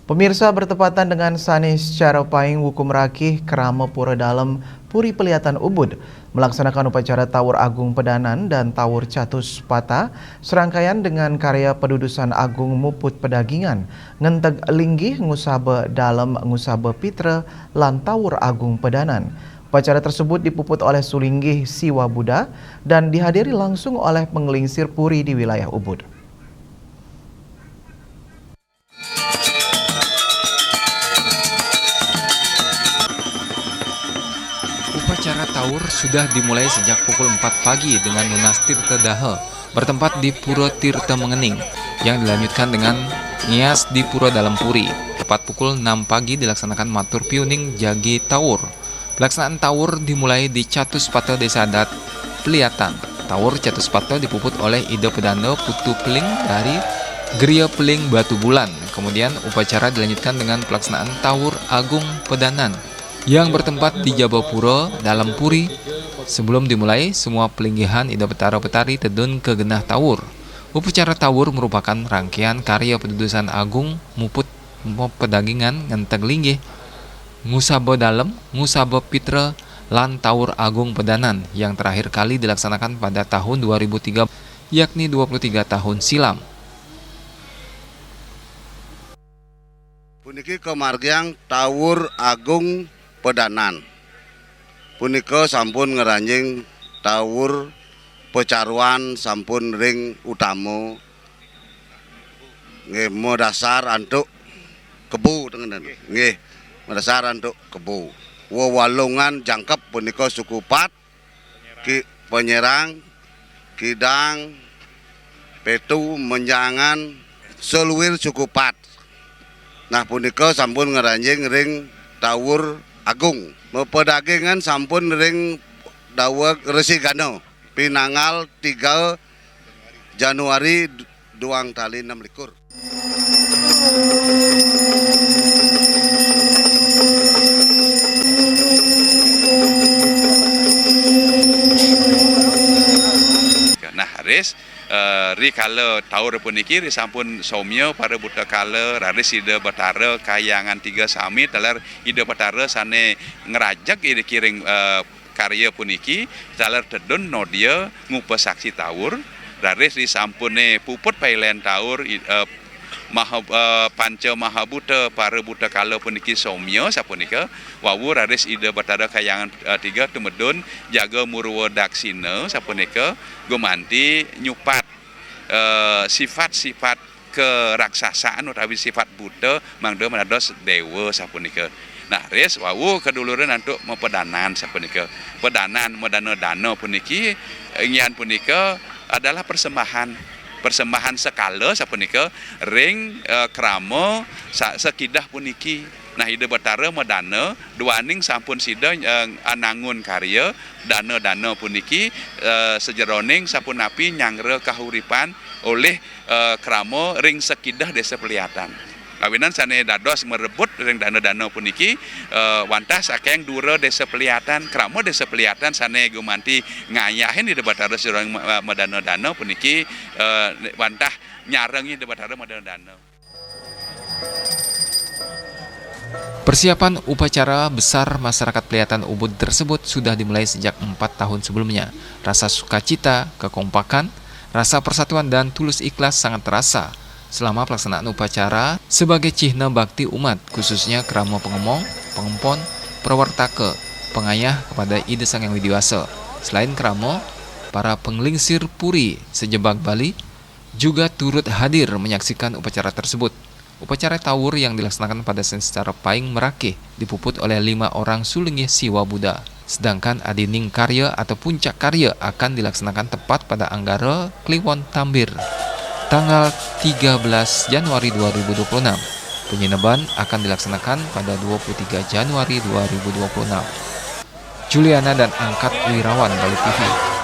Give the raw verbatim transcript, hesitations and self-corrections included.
Pemirsa, bertepatan dengan sané sacara paing wuku merakih, krama Pura Dalem Puri Peliatan Ubud melaksanakan upacara Tawur Agung Pedanan dan Tawur Catus Pata, serangkaian dengan karya padudusan agung muput pedagingan, ngenteg linggih, ngusaba dalem, ngusaba pitra, lan Tawur Agung Pedanan. Upacara tersebut dipuput oleh sulinggih Siwa Buddha dan dihadiri langsung oleh penglingsir puri di wilayah Ubud. Upacara Tawur sudah dimulai sejak pukul empat pagi dengan nunas tirta daha, bertempat di Pura Tirta Mengening, yang dilanjutkan dengan ngias di Pura Dalem Puri. Tepat pukul enam pagi dilaksanakan matur piuning jagi Tawur. Pelaksanaan Tawur dimulai di Catus Pata Desa Adat Peliatan. Tawur Catus Pata dipuput oleh Ida Pedanda Putu Peling dari Geria Peling Batu Bulan. Kemudian upacara dilanjutkan dengan pelaksanaan Tawur Agung Pedanan yang bertempat di Jabapura Dalem Puri. Sebelum dimulai, semua pelinggihan Ida Betara Betari tedun ke genah Tawur. Upacara Tawur merupakan rangkaian karya padudusan agung muput pedagingan ngenteg linggih, ngusaba dalem, ngusaba pitra, lan Tawur Agung Pedanan yang terakhir kali dilaksanakan pada tahun dua ribu tiga, yakni dua puluh tiga tahun silam. Puniki kamargiang Tawur Agung Pedanan. Punika sampun ngranjing tawur pacaruan sampun ring utama. Nggih, madasar antuk kebo tengenan. Nggih, madasar antuk kebo. Wewalungan jangkep punika suku pat, ki-, penyerang, kidang, petu, menjangan, seluir suku pat. Nah, punika sampun ngranjing ring Tawur Agung. Mapedagingan sampun ring daweg Resi Gana, pinanggal tiga Januari duang tali enam likur. Nah, raris, eh, ri kala tawur puniki, ri sampun somya para buta kala, raris Ida Batara Kahyangan Tiga sami taler Ida Batara sane ngrajeg ida kiring, eh, karya puniki, taler tedun nodia ngupasaksi tawur, raris ri sampune puput pailen tawur, i-, eh, maha-, eh, panca mahabuta para buta kala puniki somya sapunika, wau raris Ida Batara Kahyangan, eh, Tiga tumedun jaga murwa daksina sapunika, gumanti nyupat, eh, sifat-sifat keraksasaan utawi sifat buta mangda manados dewa sapunika. Nah, raris wau kaduluran antuk mapedanan sapunika. Pedanan madana-dana puniki, inggihan punika adalah persembahan, persembahan sekala sapunika ring, eh, krama sa-, sakidah puniki. Nah, Ida Batara madana, duaning sampun sida, eh, anangun karya, dana-dana puniki, eh, sajeroning sapunapi nyangra kahuripan olih, eh, krama ring sakidah Desa Peliatan. Kawinan sane dados marebut ring dana-dana puniki, eh, wantah saking dura Desa Peliatan, krama Desa Peliatan sane gumanti ngayahin Ida Batara sajeroning ma-, madana-dana puniki, eh, wantah nyarengi Ida Batara madana-dana. Persiapan upacara besar masyarakat Peliatan Ubud tersebut sudah dimulai sejak empat tahun sebelumnya. Rasa sukacita, kekompakan, rasa persatuan dan tulus ikhlas sangat terasa selama pelaksanaan upacara sebagai cihna bakti umat, khususnya krama pengemong, pengempon, prawartaka, pengayah kepada Ida Sang Hyang Widi Wasa. Selain krama, para penglingsir puri sejebag Bali juga turut hadir menyaksikan upacara tersebut. Upacara tawur yang dilaksanakan pada sensara Paing Merakih dipuput oleh lima orang sulinggih Siwa Buddha, sedangkan adining karya atau puncak karya akan dilaksanakan tepat pada Anggara Kliwon Tambir, tanggal tiga belas Januari dua ribu dua puluh enam. Penyineban akan dilaksanakan pada dua puluh tiga Januari dua ribu dua puluh enam. Juliana dan Angkat Wirawan, Bali T V.